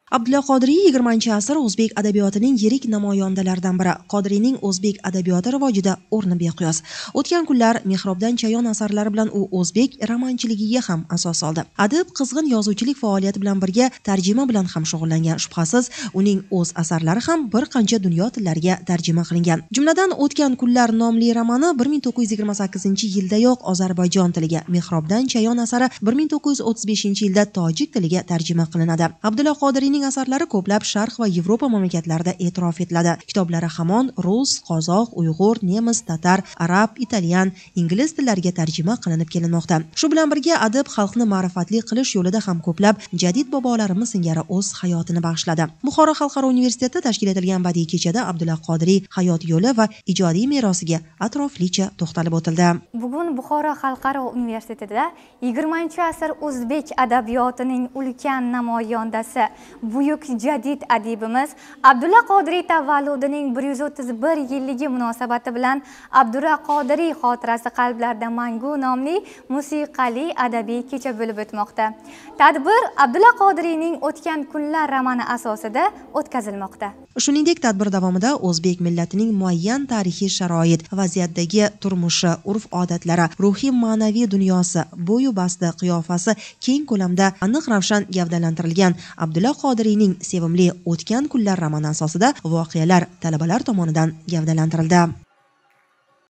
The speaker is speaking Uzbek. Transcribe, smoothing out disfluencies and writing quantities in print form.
Abdulla Qodiriy 20-asr o'zbek adabiyotining yirik namoyandalaridan biri. Qodiriyning o'zbek adabiyoti rivojida o'rni beqiyos. O'tgan kunlar Mehrobdan chayon asarlari bilan u o'zbek romanchiligiga ham asos soldi. Adib qizg'in yozuvchilik faoliyati bilan birga tarjima bilan ham shug'ullangan. Shubhasiz, uning o'z asarlari ham bir qancha dunyo tillariga tarjima qilingan. Jumladan, O'tgan kunlar nomli romani 1928-yildayoq Ozarbayjon tiliga, Mehrobdan chayon asari 1935-yilda tojik tiliga tarjima qilinadi. Abdulla Qodiriyning asarlari ko'plab Sharq va Yevropa mamlakatlarida e'tirof etiladi. Kitoblari hamon rus, qozoq, uyg'ur, nemis, tatar, arab, italyan, ingliz tillariga tarjima qilinib kelinmoqda. Shu bilan birga adib xalqni ma'rifatli qilish yo'lida ham ko'plab jadid bobolarimiz singari o'z hayotini bag'ishladi. Buxoro xalqaro universitetida tashkil etilgan badiiy kechada Abdulla Qodiriy hayot yo'li va ijodiy merosiga atroflicha to'xtalib o'tildi. Bugun Buxoro xalqaro universitetida 20-asr o'zbek adabiyotining ulkan namoyandasi buyuk jadid adibimiz Abdulla Qodiriy tavalludining 131 yilligi munosabati bilan Abdulla Qodiriy xotirasi qalblarda mangu nomli musiqali adabiy kecha bo'lib o'tmoqda. Tadbir Abdulla Qodiriyning O'tgan kunlar romani asosida o'tkazilmoqda. Shuningdek, tadbir davomida o'zbek millatining muayyan tarixiy sharoit, vaziyatdagi turmushi, urf-odatlari, ruhiy ma'naviy dunyosi, bo'yu basti, qiyofasi keng ko'lamda aniq ravshan gavdalantirilgan Abdulla Qodiriyning sevimli O'tgan kunlar romani asosida voqealar talabalar tomonidan gavdalantirildi.